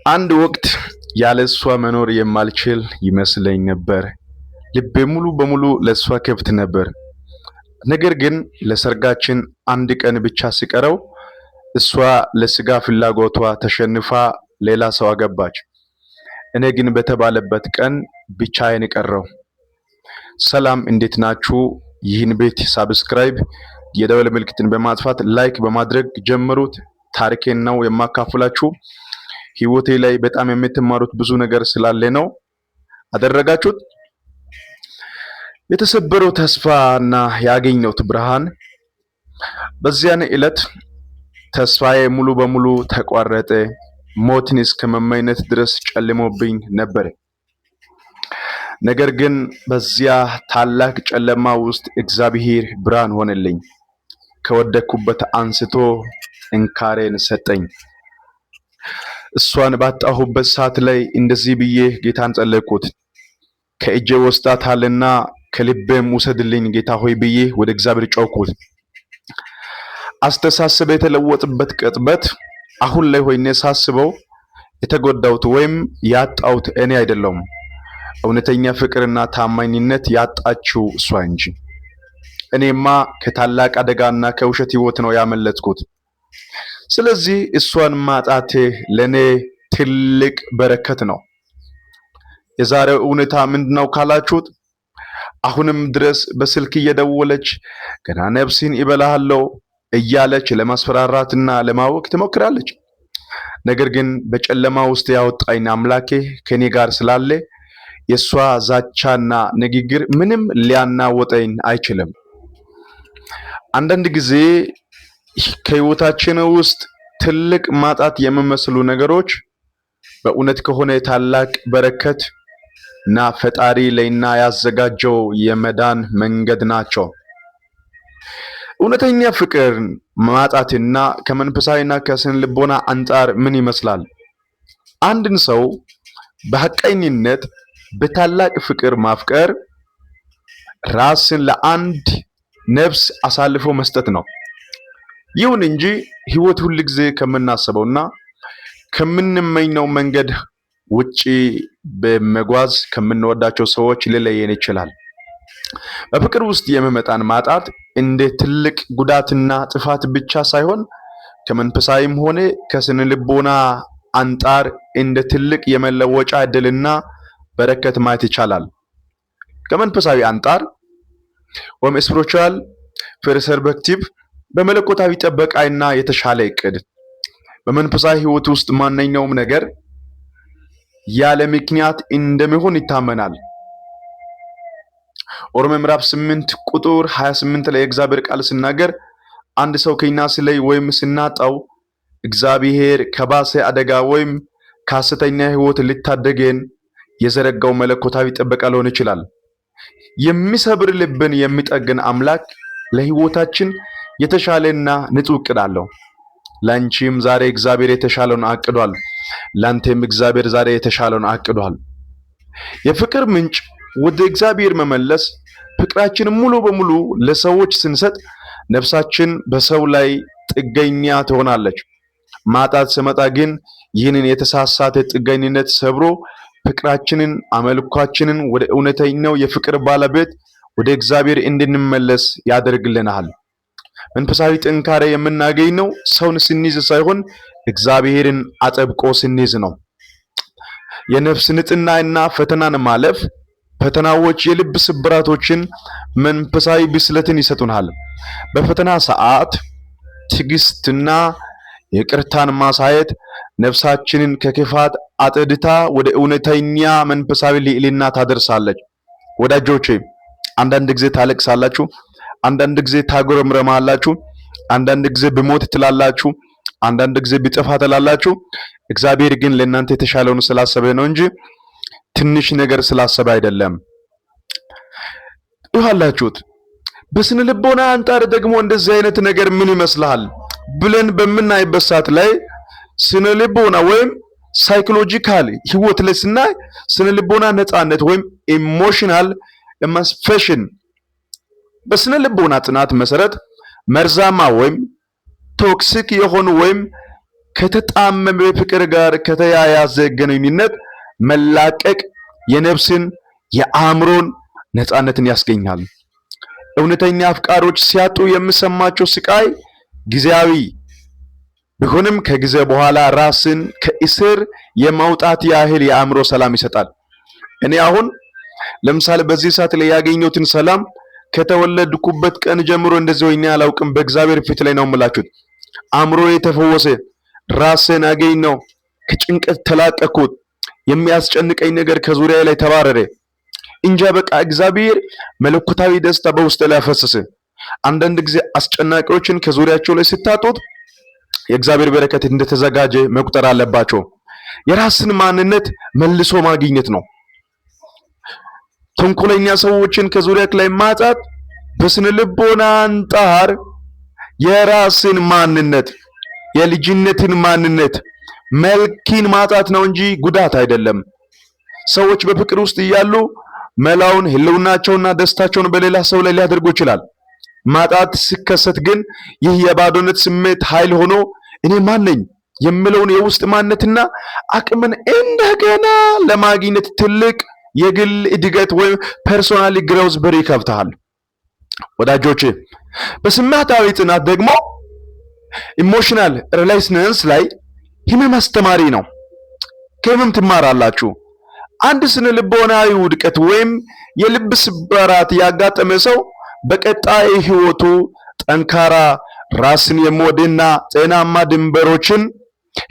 አንድ ወቅት ያለ እሷ መኖር የማልችል ይመስለኝ ነበር። ልቤ ሙሉ በሙሉ ለእሷ ክፍት ነበር። ነገር ግን ለሰርጋችን አንድ ቀን ብቻ ሲቀረው እሷ ለስጋ ፍላጎቷ ተሸንፋ ሌላ ሰው አገባች። እኔ ግን በተባለበት ቀን ብቻዬን ቀረሁ። ሰላም፣ እንዴት ናችሁ? ይህን ቤት subscribe፣ የደወል ምልክትን በማጥፋት፣ like በማድረግ ጀምሩት። ታሪኬን ነው የማካፍላችሁ። ህይወቴ ላይ በጣም የምትማሩት ብዙ ነገር ስላለ ነው። አደረጋችሁት። የተሰበረው ተስፋና ያገኘሁት ብርሃን። በዚያን ዕለት ተስፋዬ ሙሉ በሙሉ ተቋረጠ። ሞትን እስከ መመኘት ድረስ ጨልሞብኝ ነበር። ነገር ግን በዚያ ታላቅ ጨለማ ውስጥ እግዚአብሔር ብርሃን ሆነልኝ። ከወደኩበት አንስቶ ጥንካሬን ሰጠኝ። እሷን ባጣሁበት ሰዓት ላይ እንደዚህ ብዬ ጌታን ጸለይኩት። ከእጄ ወስዳታልና ከልቤም ውሰድልኝ ጌታ ሆይ ብዬ ወደ እግዚአብሔር ጮኽኩት። አስተሳሰብ የተለወጠበት ቅጽበት አሁን ላይ ሆኜ ሳስበው የተጎዳሁት ወይም ያጣሁት እኔ አይደለሁም፣ እውነተኛ ፍቅርና ታማኝነት ያጣችው እሷ እንጂ። እኔማ ከታላቅ አደጋና ከውሸት ህይወት ነው ያመለጥኩት። ስለዚህ እሷን ማጣቴ ለኔ ትልቅ በረከት ነው። የዛሬው እውነታ ምንድነው ካላችሁት፣ አሁንም ድረስ በስልክ እየደወለች ገና ነፍሴን ይበላሃለሁ እያለች ለማስፈራራትና ለማወክ ትሞክራለች። ነገር ግን በጨለማ ውስጥ ያወጣኝ አምላኬ ከኔ ጋር ስላለ የእሷ ዛቻና ንግግር ምንም ሊያናወጠኝ አይችልም። አንዳንድ ጊዜ ከህይወታችን ውስጥ ትልቅ ማጣት የሚመስሉ ነገሮች በእውነት ከሆነ ታላቅ በረከት እና ፈጣሪ ለእኛ ያዘጋጀው የመዳን መንገድ ናቸው። እውነተኛ ፍቅር ማጣትና ከመንፈሳዊና ከስነ ልቦና አንጻር ምን ይመስላል? አንድን ሰው በሐቀኝነት በታላቅ ፍቅር ማፍቀር ራስን ለአንድ ነፍስ አሳልፎ መስጠት ነው። ይሁን እንጂ ህይወት ሁል ጊዜ ከምናስበውና ከምንመኘው መንገድ ውጪ በመጓዝ ከምንወዳቸው ሰዎች ሊለየን ይችላል። በፍቅር ውስጥ የሚመጣን ማጣት እንደ ትልቅ ጉዳትና ጥፋት ብቻ ሳይሆን ከመንፈሳዊም ሆነ ከስነ ልቦና አንጻር እንደ ትልቅ የመለወጫ ዕድልና በረከት ማየት ይቻላል። ከመንፈሳዊ አንጻር ወይም spiritual perspective፣ በመለኮታዊ ጥበቃና የተሻለ እቅድ። በመንፈሳዊ ህይወት ውስጥ ማንኛውም ነገር ያለ ምክንያት እንደሚሆን ይታመናል። ሮሜ ምዕራፍ 8 ቁጥር 28 ላይ የእግዚአብሔር ቃል ሲናገር አንድ ሰው ከኛ ሲለይ ወይም ስናጣው እግዚአብሔር ከባሰ አደጋ ወይም ከሐሰተኛ ህይወት ሊታደገን የዘረጋው መለኮታዊ ጥበቃ ሊሆን ይችላል። የሚሰብር ልብን የሚጠግን አምላክ ለህይወታችን የተሻለና ንጹህ እቅድ አለው። ላንቺም ዛሬ እግዚአብሔር የተሻለውን አቅዷል። ላንተም እግዚአብሔር ዛሬ የተሻለውን አቅዷል። የፍቅር ምንጭ ወደ እግዚአብሔር መመለስ። ፍቅራችን ሙሉ በሙሉ ለሰዎች ስንሰጥ ነፍሳችን በሰው ላይ ጥገኛ ትሆናለች። ማጣት ሲመጣ ግን ይህንን የተሳሳተ ጥገኝነት ሰብሮ ፍቅራችንን፣ አምልኳችንን ወደ እውነተኛው የፍቅር ባለቤት ወደ እግዚአብሔር እንድንመለስ ያደርግልናል። መንፈሳዊ ጥንካሬ የምናገኘው ሰውን ስንይዝ ሳይሆን እግዚአብሔርን አጥብቆ ስንይዝ ነው። የነፍስ ንጽህናና ፈተናን ማለፍ። ፈተናዎች የልብ ስብራቶችን፣ መንፈሳዊ ብስለትን ይሰጡናል። በፈተና ሰዓት ትዕግስትና ይቅርታን ማሳየት ነፍሳችንን ከክፋት አጽድታ ወደ እውነተኛ መንፈሳዊ ልዕልና ታደርሳለች። ወዳጆቼ፣ አንዳንድ ጊዜ ታለቅሳላችሁ፣ አንዳንድ ጊዜ ታጉረምረማላችሁ፣ አንዳንድ ጊዜ ብሞት ትላላችሁ፣ አንዳንድ ጊዜ ቢጠፋ ትላላችሁ። እግዚአብሔር ግን ለእናንተ የተሻለውን ስላሰበ ነው እንጂ ትንሽ ነገር ስላሰበ አይደለም። ይኋላችሁት። በስነ ልቦና አንጻር ደግሞ እንደዚህ አይነት ነገር ምን ይመስልሃል ብለን በምናይበት ሰዓት ላይ ስነ ልቦና ወይም psychological ህይወት ላይ ስናይ ስነ ልቦና ነፃነት ወይም emotional emancipation፣ በስነ ልቦና ጥናት መሰረት መርዛማ ወይም toxic የሆኑ ወይም ከተጣመመ ፍቅር ጋር ከተያያዘ ግንኙነት መላቀቅ የነፍስን የአእምሮን ነፃነትን ያስገኛል። እውነተኛ አፍቃሪዎች ሲያጡ የሚሰማቸው ስቃይ ጊዜያዊ ቢሆንም ከጊዜ በኋላ ራስን ከእስር የማውጣት ያህል የአእምሮ ሰላም ይሰጣል። እኔ አሁን ለምሳሌ በዚህ ሰዓት ላይ ያገኘሁትን ሰላም ከተወለድኩበት ቀን ጀምሮ እንደዚህ ሆኜ አላውቅም። በእግዚአብሔር ፊት ላይ ነው የምላችሁት። አእምሮ የተፈወሰ፣ ራስን አገኘው፣ ከጭንቀት ተላቀኩት። የሚያስጨንቀኝ ነገር ከዙሪያ ላይ ተባረረ። እንጃ በቃ እግዚአብሔር መለኮታዊ ደስታ በውስጥ ላይ አፈሰሰ። አንዳንድ ጊዜ አስጨናቂዎችን ከዙሪያቸው ላይ ስታጡት የእግዚአብሔር በረከት እንደተዘጋጀ መቁጠር አለባቸው። የራስን ማንነት መልሶ ማግኘት ነው። ተንኮለኛ ሰዎችን ከዙሪያክ ላይ ማጣት በስነ ልቦና አንጻር የራስን ማንነት፣ የልጅነትን ማንነት፣ መልኪን ማጣት ነው እንጂ ጉዳት አይደለም። ሰዎች በፍቅር ውስጥ እያሉ መላውን ህልውናቸውና ደስታቸውን በሌላ ሰው ላይ ሊያደርጉ ይችላል። ማጣት ሲከሰት ግን ይህ የባዶነት ስሜት ኃይል ሆኖ እኔ ማን ነኝ የሚለውን የውስጥ ማንነትና አቅምን እንደገና ለማግኘት ትልቅ የግል እድገት ወይም personal growth በር ይከፍታል። ወዳጆቼ፣ በስሜታዊ ጥናት ደግሞ emotional resilience ላይ ህመም አስተማሪ ነው። ከህመም ትማራላችሁ። አንድ ስነ ልቦናዊ ውድቀት ወይም የልብ ስብራት ያጋጠመ ሰው በቀጣይ ህይወቱ ጠንካራ፣ ራስን የሚወድና ጤናማ ድንበሮችን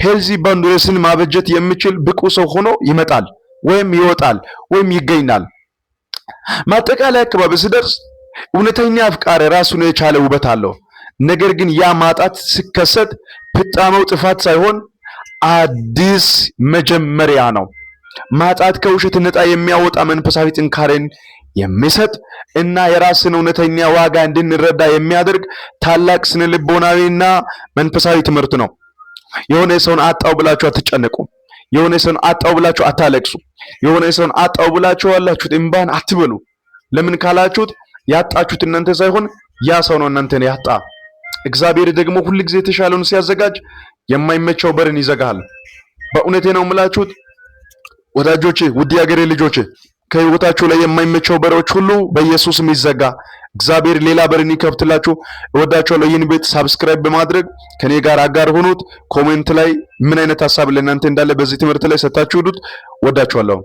healthy boundaries ን ማበጀት የሚችል ብቁ ሰው ሆኖ ይመጣል ወይም ይወጣል ወይም ይገኛል። ማጠቃለያ አካባቢ ስደርስ እውነተኛ አፍቃሪ ራሱን የቻለ ውበት አለው። ነገር ግን ያ ማጣት ሲከሰት ፍጻሜው ጥፋት ሳይሆን አዲስ መጀመሪያ ነው። ማጣት ከውሸት ነፃ የሚያወጣ፣ መንፈሳዊ ጥንካሬን የሚሰጥ እና የራስን እውነተኛ ዋጋ እንድንረዳ የሚያደርግ ታላቅ ስነ ልቦናዊና መንፈሳዊ ትምህርት ነው። የሆነ ሰውን አጣው ብላችሁ አትጨነቁ። የሆነ ሰውን አጣው ብላችሁ አታለቅሱ። የሆነ ሰውን አጣው ብላችሁ ያላችሁት እምባን አትበሉ። ለምን ካላችሁት ያጣችሁት እናንተ ሳይሆን ያ ሰው ነው እናንተን ያጣ። እግዚአብሔር ደግሞ ሁል ጊዜ የተሻለውን ሲያዘጋጅ የማይመቸው በርን ይዘጋል። በእውነቴ ነው የምላችሁት ወዳጆቼ፣ ውድ የአገሬ ልጆቼ፣ ከህይወታችሁ ላይ የማይመቸው በሮች ሁሉ በኢየሱስ ይዘጋ። እግዚአብሔር ሌላ በርን ይከፍትላችሁ። እወዳችኋለሁ። ይህን ቤት subscribe በማድረግ ከኔ ጋር አጋር ሆኑት። Comment ላይ ምን አይነት ሀሳብ ለእናንተ እንዳለ በዚህ ትምህርት ላይ ሰጣችሁ ሂዱት። እወዳችኋለሁ።